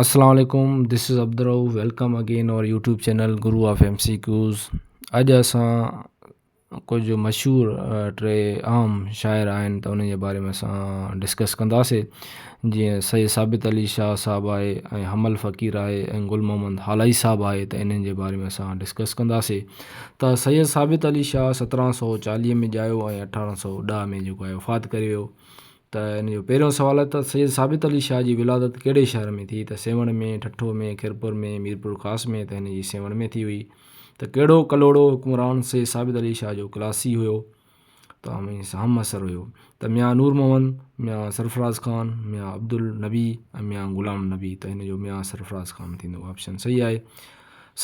السلام عليڪم this is Abdul Rauf welcome again our YouTube channel Guru of M C Qs اڄ اسان ڪجهه مشهور ٽي عام شاعر آهن ته انهن جي باري ۾ اسان ڊسڪس ڪنداسي جيئن سيد ثابت علي شاهه صاحب آهي ۽ حمل فقير آهي ۽ گل محمد هالائي صاحب آهي ته انهن جي باري ۾ اسان ڊسڪس ڪنداسي ته سيد ثابت علي شاهه 1740 ۾ ڄايو ۽ 1810 ۾ جيڪو آهي وفات ڪري ويو ته ان جو پهريون سوال آهي ته سيد ثابت علي شاهه جي ولادت ڪهڙي شهر ۾ ٿي ته سيوهڻ ۾، ٺٽو ۾، خيرپور ۾، ميرپورخاص ۾ ته هن جي سيوهڻ ۾ ٿي هئي ته ڪهڙو ڪلهوڙو حڪمران سيد ثابت علي شاهه جو ڪلاسي هيو ته همعصر هيو ته ميان نور محمد، ميان سرفراز خان، ميان عبدالنبي ۽ ميان غلام نبي ته هن جو ميان سرفراز خان ٿيندو آپشن صحيح آهي.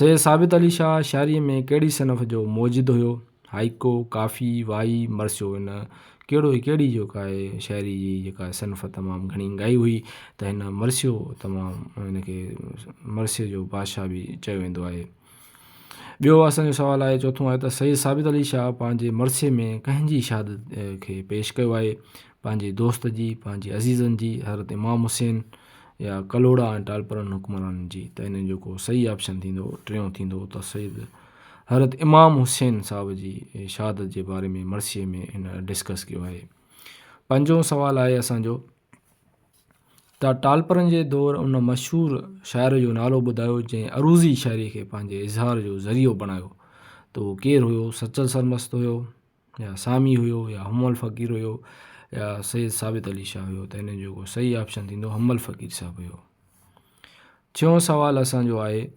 سيد ثابت علي شاهه شاعريء ۾ ڪهڙي صنف جو موجد هيو؟ هائيڪو، ڪافي، وائي، مرثيو هن ڪهڙو ڪهڙي جيڪا آهي شاعري جي جيڪا صنف تمام گهڻي ڳائي هئي ته هن مرثيو تمام هن کي مرثيي جو بادشاهه به چيو ويندو آهي. ٻيو اسان جو سوال آهي چوٿون آهي ته سيد ثابت علي شاهه پنهنجي مرثيي ۾ ڪنهن جي شهادت کي پيش ڪيو آهي پنهنجي دوست جي پنهنجي عزيزن جي حضرت امام حسين يا ڪلهوڙا ۽ ٽالپرن حڪمرانن جي ته هن جو جيڪو صحيح آپشن ٿيندو ٽيون ٿيندو ته سيد حضرت امام حسين صاحب جي شهادت جي باري ۾ مرثيي ۾ هن ڊسڪس ڪيو آهي. پنجون سوال آهي اسان جو ته ٽالپرن جي دور ان مشهور شاعر جو نالو ٻڌايو جنهن عروضي شاعري کي پنهنجي اظهار جو ذريعو بڻايو ته اهو ڪير هيو سچل سرمست هيو يا سامي هيو يا حمل فقير هيو يا سيد ثابت علي شاهه هيو ته هن جو صحيح آپشن ٿيندو حمل فقير صاحب هيو. ڇهون سوال اسان جو آهي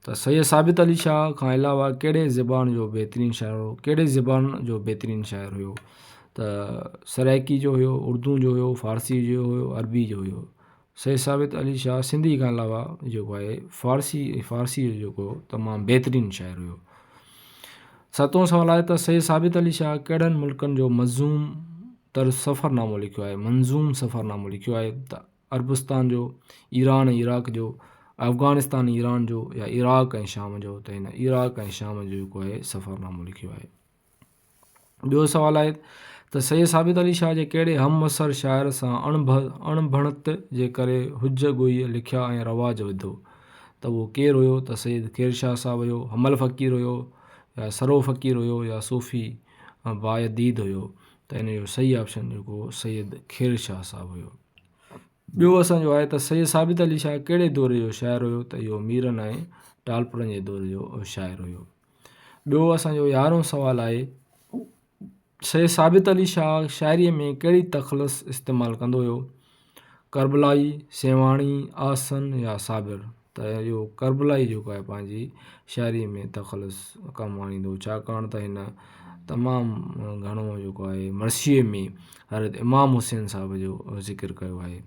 ته سيد ثابت علي شاهه کان علاوه ڪهڙي زبان جو بهترين شاعر هو ڪهڙي زبان جو بهترين شاعر هيو ته سرائڪي جو هيو اردو جو هيو فارسي جو هيو عربي جو هيو سيد ثابت علي شاهه سنڌي کان علاوه جيڪو آهي فارسي فارسي جو جيڪو تمام بهترين شاعر هيو ستون سوال آهي ته سيد ثابت علي شاهه ڪهڙن ملڪن جو منظوم تر سفرنامو لکيو آهي منظوم سفرنامو لکيو آهي ته عربستان جو، ايران ۽ عراق جو، افغانستان ۽ ايران جو يا عراق ۽ شام جو ته هن عراق ۽ شام جو جيڪو آهي سفرنامو لکيو آهي. ٻيو سوال آهي ته سيد ثابت علي شاهه جي ڪهڙي همعصر شاعر سان اڻبڻت جي ڪري حج گوئي لکيا ۽ رواج وڌو ته اهو ڪير هيو ته سيد خير شاهه صاحب هيو، حمل فقير هيو يا سرو فقير هيو يا صوفي بايديد هيو ته ان جو صحيح آپشن جيڪو سيد خير شاهه صاحب هيو. ٻيو اسان جو آهي ته سيد ثابت علي شاهه ڪهڙي دور جو شاعر هيو ته اهو ميرن ۽ ٽالپرن جي دور جو شاعر هيو. ٻيو اسان جو يارهون سوال آهي سيد ثابت علي شاهه شاعريء ۾ ڪهڙي تخلص استعمال ڪندو هيو؟ ڪربلائي، سيوهاڻي، آسن يا صابر؟ ته اهو ڪربلائي جيڪو آهي پنهنجي شاعريء ۾ تخلص ڪم آڻيندو هو ڇاڪاڻ ته هن تمام گهڻو جيڪو آهي مرثيي ۾ حضرت امام حسين صاحب جو ذڪر ڪيو آهي.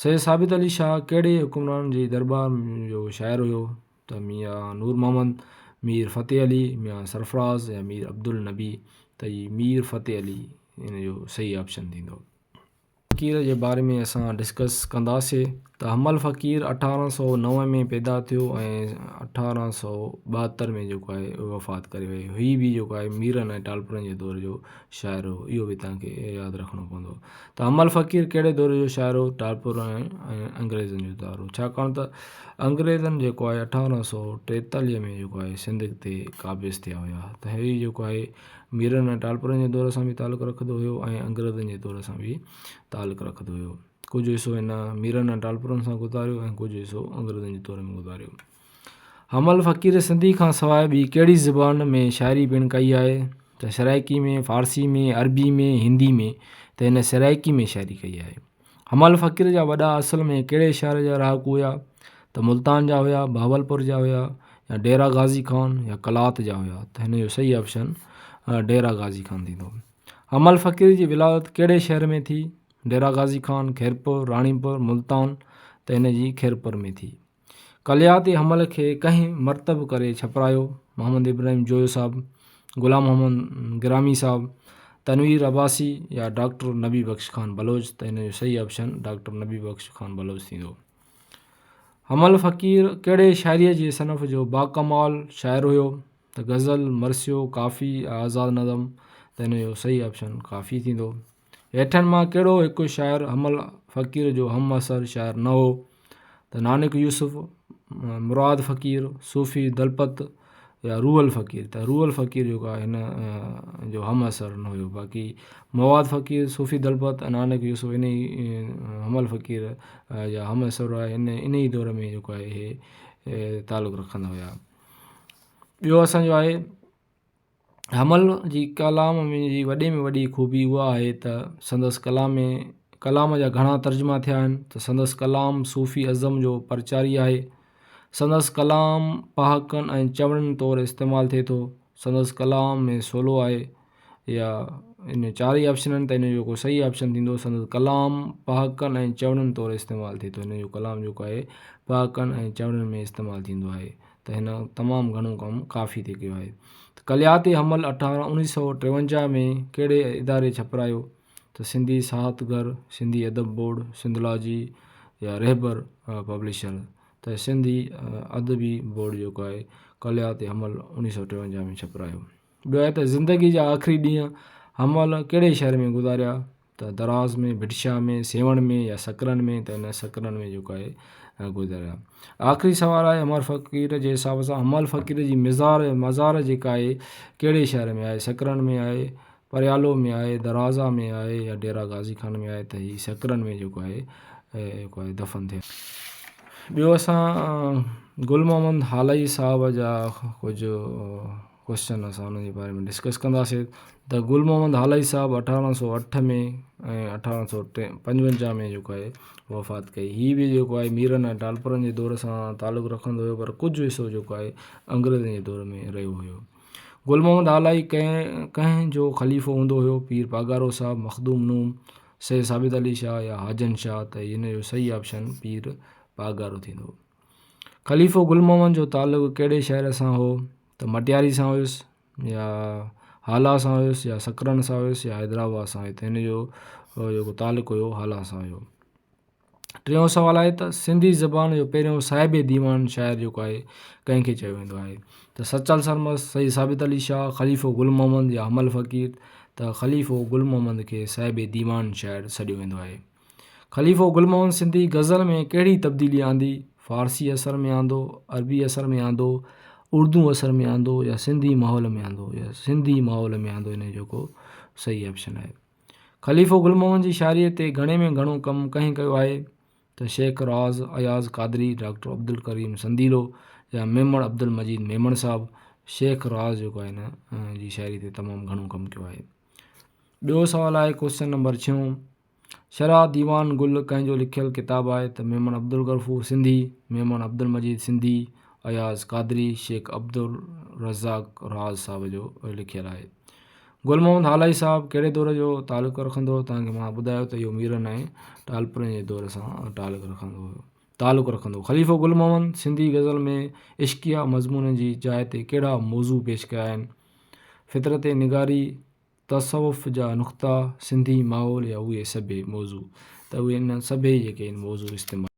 سيد ثابت علي شاهه ڪهڙي حڪمران جي درٻار جو شاعر هيو ته ميان نور محمد، مير فتح علي، ميان سرفراز يا مير عبدالنبي ته هي مير فتح علي ان جو صحيح آپشن ٿيندو. فقير جي باري ۾ اسان ڊسڪس ڪنداسي ته حمل فقير 1809 ۾ پيدا ٿيو ۽ 1872 ۾ جيڪو آهي وفات ڪري ويو هي به جيڪو آهي ميرن ۽ ٽالپرن جي دور جو شاعر هو اهو به توهان کي ياد رکڻو پوندو ته حمل فقير ڪهڙي دور جو شاعر هو ٽالپر ۽ انگريزن جو دور هو ڇاڪاڻ ته انگريزن جيڪو آهي 1843 ۾ جيڪو آهي سنڌ تي قابض ٿيا هيا ته هي جيڪو آهي ميرن ۽ ٽالپرن جي دور سان به تعلق رکندو هيو ۽ انگريزن جي دور سان به تعلق رکندو هيو. ڪجهه حصو هن ميرن ۽ ٽالپرن سان گذاريو ۽ ڪجهه حصو انگريزن جي دور ۾ گذاريو. حمل فقير سنڌي کان سواء ٻي ڪهڙي زبان ۾ شاعري پڻ ڪئي آهي ته سرائيڪي ۾، فارسي ۾، عربي ۾، هندي ۾ ته هن سرائيڪي ۾ شاعري ڪئي آهي. حمل فقير جا وڏا اصل ۾ ڪهڙي شهر جا رهاڪو هيا ته ملتان جا هيا، بهاولپور جا هيا يا ڊيرا غازي خان يا قلات جا هيا ته هن جو صحيح آپشن ڊيرا غازي خان ٿيندو. حمل فقير جي ولادت ڪهڙي شهر ۾ ٿي؟ ڊيرا غازي خان، خيرپور، راڻيپور، ملتان ته هن جي خيرپور ۾ ٿي. ڪليات حمل کي ڪنهن مرتب ڪري ڇپرايو؟ محمد ابراهيم جويو صاحب، غلام محمد گرامي صاحب، تنوير عباسي يا ڊاڪٽر نبي بخش خان بلوچ ته ان جو صحيح آپشن ڊاڪٽر نبي بخش خان بلوچ ٿيندو. حمل فقير ڪهڙي شاعريء جي صنف جو باڪمال شاعر هيو؟ ته غزل، مرثيو، ڪافي يا آزاد نظم ته ان جو صحيح آپشن ڪافي ٿيندو. هيٺن مان ڪهڙو هڪ شاعر حمل فقير جو همعصر شاعر نه هو؟ ته نانڪ يوسف، مراد فقير، صوفي دلپت يا روحل فقير ته روحل فقير جيڪو آهي هن جو همعصر نه هيو باقي مواد فقير، صوفي دلپت ۽ نانڪ يوسف ان ئي حمل فقير جا همعصر هئا ان ان ئي دور ۾ جيڪو آهي اهي تعلق رکندا هيا. ٻيو اسانجو آهي حمل جي ڪلام ۾ جي وڏي ۾ وڏي خوبي اها آهي ته سندس ڪلام ۾ ڪلام جا گهڻا ترجما ٿيا آهن ته سندس ڪلام صوفي ازم جو پرچاري آهي سندس ڪلام پهاڪن ۽ چوڻين طور استعمال ٿئي ٿو سندس ڪلام ۾ سولو آهي يا ان چار ئي آپشن آهن ته ان جو جيڪو صحيح آپشن ٿيندو سندس ڪلام پهاڪن ۽ چوڻين طور استعمال ٿئي ٿو هن جو ڪلام جيڪو آهي پهاڪن ۽ چوڻين ۾ استعمال ٿيندو آهي ته هن تمام گهڻو ڪم ڪافي تي ڪيو آهي ته ڪليات حمل اٺارهن اوڻيهه سئو ٽيونجاهه ۾ ڪهڙي اداري ڇپرايو ته سنڌي ساهت گهر، سنڌي ادب بورڊ، سنڌلاجي يا رهبر پبلشر ته سنڌي ادبي بورڊ جيڪو آهي ڪليات حمل اوڻيهه سئو ٽيونجاهه ۾ ڇپرايو. ٻيو آهي ته زندگي جا آخري ڏينهن حمل ڪهڙي شهر ۾ گذاريا ته دراز ۾، ڀٽ شاهه ۾، سيوهڻ ۾ يا سڪرن ۾ ته هن سڪرن ۾ جيڪو آهي گذاريا. آخري سوال آهي امر فقير جي حساب سان حمل فقير جي مزار مزار جيڪا آهي ڪهڙي شهر ۾ آهي سڪرن ۾ آهي، پريالو ۾ آهي، درازا ۾ آهي يا ڊيرا غازي خان ۾ آهي ته هي سڪرن ۾ جيڪو آهي جيڪو آهي دفن ٿيل. ٻيو اسان گل محمد هالائي صاحب جا ڪجهه ڪوئسچن اسان انهن جي باري ۾ ڊسڪس ڪنداسين ته گل محمد هالائي صاحب 1808 ۾ ۽ 1855 ۾ جيڪو آهي وفات ڪئي هي به جيڪو آهي ميرن ۽ ٽالپرن جي دور سان تعلق رکندو هيو پر ڪجهه حصو جيڪو آهي انگريزن جي دور ۾ رهيو هيو گل محمد هالائي ڪنهن ڪنهن جو خليفو هوندو هيو پير پاڳارو صاحب مخدوم نوح سيد ثابت علي شاهه يا حاجن شاهه ته هن جو صحيح آپشن پير پاڳارو ٿيندو خليفو گل محمد جو تعلق ڪهڙي شهر سان هو ته مٽياري سان هيس يا هالا سان هيس يا سڪرن سان هيس يا حيدرآباد سان هيس ته هن جو جيڪو تعلق هيو هالا سان هيو ٽيون سوال آهي ته سنڌي زبان جو پهريون صاحب ديوان شاعر جيڪو آهي ڪنهن کي چيو ويندو آهي ته سچل سرمست سيد ثابت علي شاهه خليفو گل محمد يا حمل فقير ته خليفو گل محمد کي صاحب ديوان شاعر سڏيو ويندو آهي خليفو گل محمد سنڌي غزل ۾ ڪهڙي تبديلي آندي؟ فارسي اثر ۾ آندو، عربي اثر ۾ آندو، اردو اثر ۾ آندو يا سنڌي ماحول ۾ آندو يا سنڌي ماحول ۾ آندو ان جو جيڪو صحيح آپشن آهي. خليفو گل محمد جي شاعريء تي گهڻي ۾ گهڻو ڪم ڪنهن ڪيو آهي ته شيخ راز، اياز قادري، ڊاڪٽر عبدالڪريم سنديلو يا ميمڻ عبدالمجيد ميمڻ صاحب شيخ راز جيڪو آهي نه جي شاعري تي تمام گهڻو ڪم ڪيو آهي. ٻيو سوال آهي ڪوئسچن نمبر ڇهون شرح ديوان گل ڪنهن جو لکيل ڪتاب آهي ته ميمڻ عبدالغفور سنڌي، ميمڻ عبدالمجيد سنڌي، اياز قادري، شيخ عبدالرزاق راز صاحب جو لکيل آهي. گل محمد هالائي صاحب ڪهڙي دور جو تعلق رکندو هو توهان کي مان ٻڌايو ته اهو ميرن ۽ ٽالپرن جي دور سان تعلق رکندو هو تعلق رکندو هو. خليفو گل محمد سنڌي غزل ۾ عشقيه مضمونن جي جاء تي ڪهڙا موضوع پيش ڪيا آهن؟ فطرت نگاري، تصوف جا نقطا، سنڌي ماحول يا اهي سڀئي موضوع ته اهي انهن سڀئي جيڪي آهن موضوع استعمال.